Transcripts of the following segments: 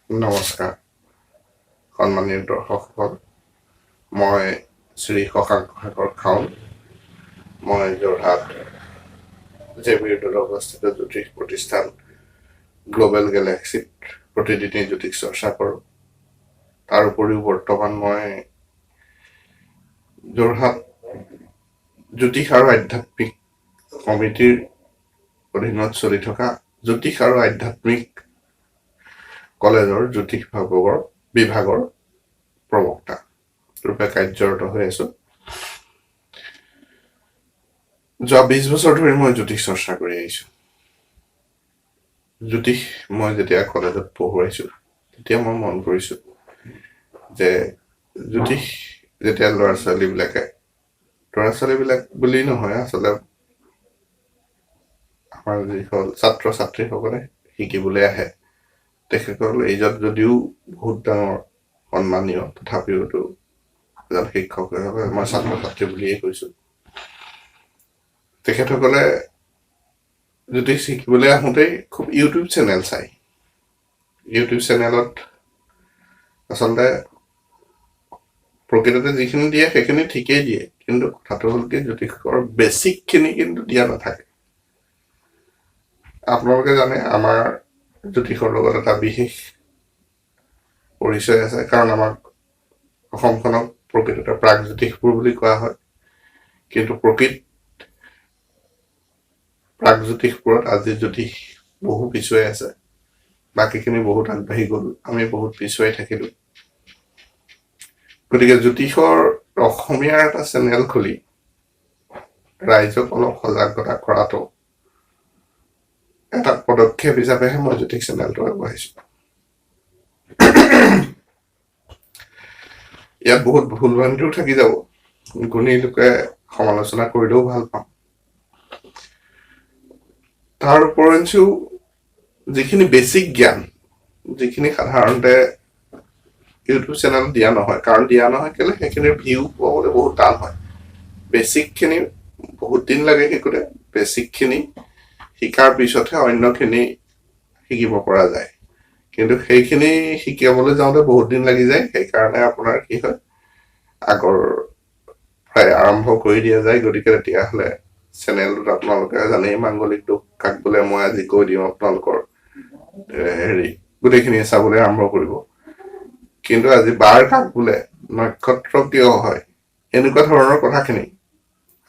নমস্কাৰ সন্মানীয় দৰ্শকসকল, মই শ্ৰী শশাংক সাগৰ খাউণ্ড। মই যোৰহাট জে বি ৰোডত অৱস্থিত জ্যোতিষ প্ৰতিষ্ঠান গ্ল'বেল গেলেক্সিত প্ৰতিদিনেই জ্যোতিষ চৰ্চা কৰোঁ। তাৰ উপৰিও বৰ্তমান মই যোৰহাট জ্যোতিষ আৰু আধ্যাত্মিক সমিতিৰ অধীনত চলি থকা জ্যোতিষ আৰু আধ্যাত্মিক কলেজৰ জ্যোতিষ বিভাগৰ প্ৰবক্তা ৰূপে কাৰ্যৰত হৈ আছো। যোৱা 20 বছৰ ধৰি মই জ্যোতিষ চৰ্চা কৰি আহিছো। জ্যোতিষ মই যেতিয়া কলেজত পঢ়ুৱাইছো, তেতিয়া মই মন কৰিছো যে জ্যোতিষ যেতিয়া ল'ৰা ছোৱালীবিলাকে, ল'ৰা ছোৱালীবিলাক বুলি নহয়, আচলতে আমাৰ যিসকল ছাত্ৰ ছাত্ৰীসকলে শিকিবলৈ আহে, তেখেতসকল এইজত যদিও বহুত ডাঙৰ সন্মানীয়, তথাপিওতো এজন শিক্ষক হিচাপে মই ছাত্ৰ ছাত্ৰী বুলিয়ে কৈছো। তেখেতসকলে জ্যোতিষ শিকিবলৈ আহোঁতেই খুব ইউটিউব চেনেল চাই। ইউটিউব চেনেলত আচলতে প্ৰকৃততে যিখিনি দিয়ে সেইখিনি ঠিকেই দিয়ে, কিন্তু কথাটো হ'ল কি, জ্যোতিষৰ বেছিকখিনি কিন্তু দিয়া নাথাকে। আপোনালোকে জানে, আমাৰ জ্যোতিষৰ লগত এটা বিশেষ পৰিচয় আছে, কাৰণ আমাক অসমখনক প্ৰকৃততে প্ৰাগজ্যোতিষপুৰ বুলি কোৱা হয়। কিন্তু প্ৰকৃত প্ৰাগজ্যোতিষপুৰত আজি জ্যোতিষ বহু পিছুৱাই আছে। বাকীখিনি বহুত আগবাঢ়ি গ'ল, আমি বহুত পিছুৱাই থাকিলোঁ। গতিকে জ্যোতিষৰ অসমীয়াৰ এটা চেনেল খুলি ৰাইজক অলপ সজাগতা কৰাটো এটা পদক্ষেপ হিচাপেহে মই জ্যোতিষ চেনেলটো আগবঢ়াইছোঁ। ইয়াত বহুত ভুল ভ্ৰান্তিও থাকি যাব, গুণী লোকে সমালোচনা কৰিলেও ভাল পাম। তাৰ উপৰঞ্চিও যিখিনি বেছিক জ্ঞান, যিখিনি সাধাৰণতে ইউটিউব চেনেলত দিয়া নহয়, কাৰণ দিয়া নহয় কেলে, সেইখিনিৰ ভিউ পাবলৈ বহুত টান হয়। বেছিকখিনি বহুত দিন লাগে শিকোঁতে। বেছিকখিনি শিকাৰ পিছতহে অন্যখিনি শিকিব পৰা যায়, কিন্তু সেইখিনি শিকিবলৈ যাওঁতে বহুত দিন লাগি যায়। সেইকাৰণে আপোনাৰ কি হয়, আগৰ প্ৰায় আৰম্ভ কৰি দিয়া যায়। গতিকে তেতিয়াহ'লে চেনেলটোত আপোনালোকে জানেই মাংগলিক দোষ কাক বোলে, মই আজি কৈ দিওঁ, আপোনালোকৰ হেৰি গোটেইখিনি চাবলৈ আৰম্ভ কৰিব। কিন্তু আজি বাৰ কাক বোলে, নক্ষত্ৰ কিয় হয়, এনেকুৱা ধৰণৰ কথাখিনি,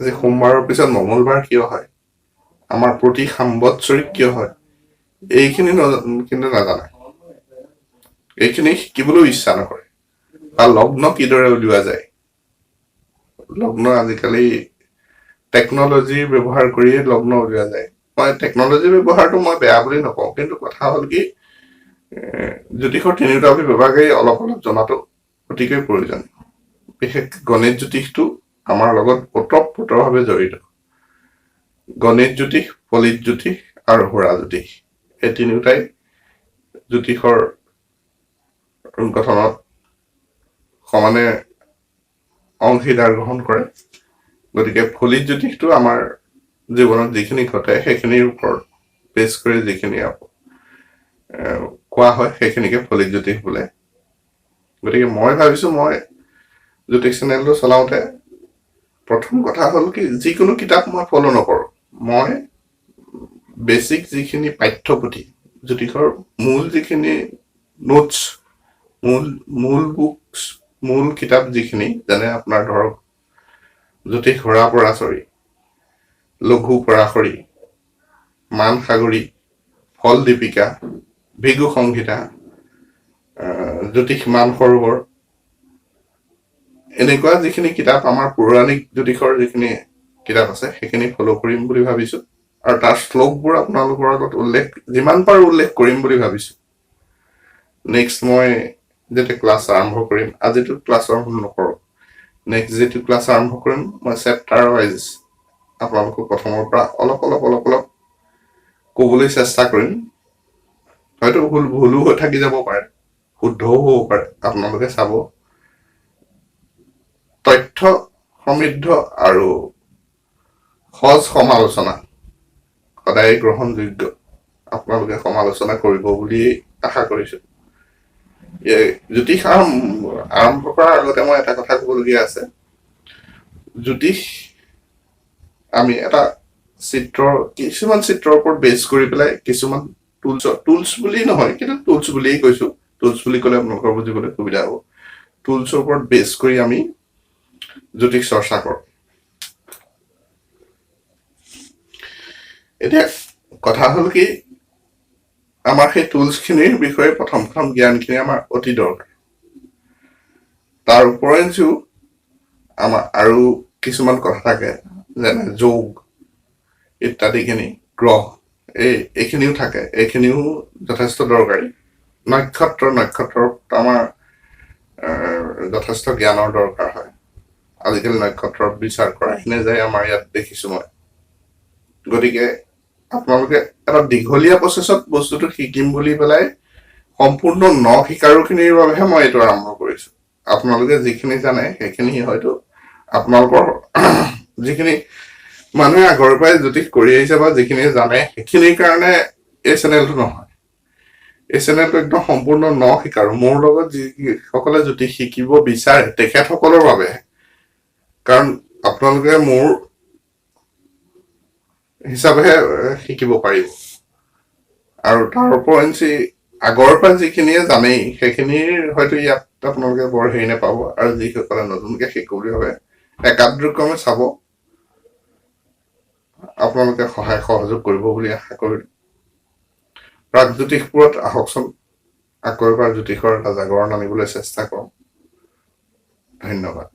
আজি সোমবাৰৰ পিছত মংগলবাৰ কিয় হয়, আমাৰ প্ৰতি সাম্বৎসৰিক কিয় হয়, এইখিনি কিন্তু নাজানে। এইখিনি শিকিবলৈও ইচ্ছা নকৰে। বা লগ্ন কিদৰে উলিওৱা যায়, লগ্ন আজিকালি টেকনলজি ব্যৱহাৰ কৰিয়ে লগ্ন উলিওৱা যায়। মই টেকনলজি ব্যৱহাৰটো মই বেয়া বুলি নকওঁ, কিন্তু কথা হ'ল কি, জ্যোতিষৰ তিনিওটা বিভাগেই অলপ অলপ জনাটো অতিকৈ প্ৰয়োজন। বিশেষকৈ গণিত জ্যোতিষটো আমাৰ লগত ওতঃপ্ৰোতভাৱে জড়িত। গণিত জ্যোতিষ, ফলিত জ্যোতিষ আৰু হোৰা জ্যোতিষ, এই তিনিওটাই জ্যোতিষৰ গঠনত সমানে অংশীদাৰ গ্ৰহণ কৰে। গতিকে ফলিত জ্যোতিষটো আমাৰ জীৱনত যিখিনি ঘটে সেইখিনিৰ ওপৰত বেছ কৰি যিখিনি কোৱা হয়, সেইখিনিকে ফলিত জ্যোতিষ বোলে। গতিকে মই ভাবিছোঁ, মই জ্যোতিষ চেনেলটো চলাওঁতে প্ৰথম কথা হ'ল কি, যিকোনো কিতাপ মই ফ'ল' নকৰোঁ। মই বেছিক যিখিনি পাঠ্যপুথি, জ্যোতিষৰ মূল যিখিনি নোটছ, মূল মূল বুকছ, মূল কিতাপ যিখিনি, যেনে আপোনাৰ ধৰক জ্যোতিষ হোৰা পৰাশৰী, লঘু পৰাশৰী, মানসাগৰী, ফল দীপিকা, ভৃগু সংহিতা, জ্যোতিষ মান সৰোবৰ, এনেকুৱা যিখিনি কিতাপ, আমাৰ পৌৰাণিক জ্যোতিষৰ যিখিনি কিতাপ আছে, সেইখিনি ফ'ল' কৰিম বুলি ভাবিছোঁ আৰু তাৰ শ্লোকবোৰ আপোনালোকৰ আগত উল্লেখ, যিমান পাৰোঁ উল্লেখ কৰিম বুলি ভাবিছোঁ। নেক্সট মই যেতিয়া ক্লাছ আৰম্ভ কৰিম, আজিতো ক্লাছ আৰম্ভ নকৰোঁ, নেক্সট যিটো ক্লাছ আৰম্ভ কৰিম, মই চেপ্টাৰ ৱাইজ আপোনালোকক প্ৰথমৰ পৰা অলপ অলপ অলপ অলপ ক'বলৈ চেষ্টা কৰিম। হয়তো ভুলো হৈ থাকি যাব পাৰে, শুদ্ধও হ'ব পাৰে, আপোনালোকে চাব। তথ্য সমৃদ্ধ আৰু সজ সমালোচনা সদায় গ্ৰহণযোগ্য। আপোনালোকে সমালোচনা কৰিব বুলি আশা কৰিছোঁ। জ্যোতিষ আৰম্ভ কৰাৰ আগতে মই এটা কথা ক'বলগীয়া আছে। জ্যোতিষ আমি এটা চিত্ৰ, কিছুমান চিত্ৰৰ ওপৰত বেছ কৰি পেলাই কিছুমান টুলছ, টুলছ বুলি নহয় কিন্তু টুলছ বুলিয়েই কৈছোঁ, টুলছ বুলি ক'লে আপোনালোকৰ বুজিবলৈ সুবিধা হ'ব। টুলছৰ ওপৰত বেছ কৰি আমি জ্যোতিষ চৰ্চা কৰোঁ। এতিয়া কথা হ'ল কি, আমাৰ সেই টুলছখিনিৰ বিষয়ে প্ৰথম প্ৰথম জ্ঞানখিনি আমাৰ অতি দৰকাৰ। তাৰ উপৰিঞ্চিও আমাৰ আৰু কিছুমান কথা থাকে, যেনে যোগ ইত্যাদিখিনি, গ্ৰহ, এইখিনিও থাকে, এইখিনিও যথেষ্ট দৰকাৰী। নক্ষত্ৰত আমাৰ যথেষ্ট জ্ঞানৰ দৰকাৰ হয়। আজিকালি নক্ষত্ৰৰ বিচাৰ কৰাই নাযায় আমাৰ ইয়াত, দেখিছোঁ মই। গতিকে আপোনালোকে এটা দীঘলীয়া প্ৰচেছত বস্তুটো শিকিম বুলি পেলাই সম্পূৰ্ণ ন শিকাৰুখিনিৰ বাবেহে মই এইটো আৰম্ভ কৰিছোঁ। আপোনালোকে যিখিনি জানে সেইখিনি হয়তো আপোনালোকৰ যিখিনি মানুহে আগৰ পৰাই জ্যোতিষ কৰি আহিছে বা যিখিনি জানে সেইখিনিৰ কাৰণে এই চেনেলটো নহয়। এই চেনেলটো একদম সম্পূৰ্ণ ন শিকাৰু, মোৰ লগত যিসকলে জ্যোতিষ শিকিব বিচাৰে তেখেতসকলৰ বাবে। কাৰণ আপোনালোকে মোৰ হিচাপেহে শিকিব পাৰিব। আৰু তাৰ উপৰঞ্চি আগৰ পৰা যিখিনিয়ে জানেই সেইখিনিৰ হয়তো ইয়াত আপোনালোকে বৰ হেৰি নাপাব। আৰু যিসকলে নতুনকৈ শিকো বুলি ভাবে একাদ্ৰক্ৰমে চাব, আপোনালোকে সহায় সহযোগ কৰিব বুলি আশা কৰিলোঁ। প্ৰাগজ্যোতিষপুৰত আহকচোন, আকৌ এবাৰ জ্যোতিষৰ এটা জাগৰণ আনিবলৈ চেষ্টা কৰোঁ। ধন্যবাদ।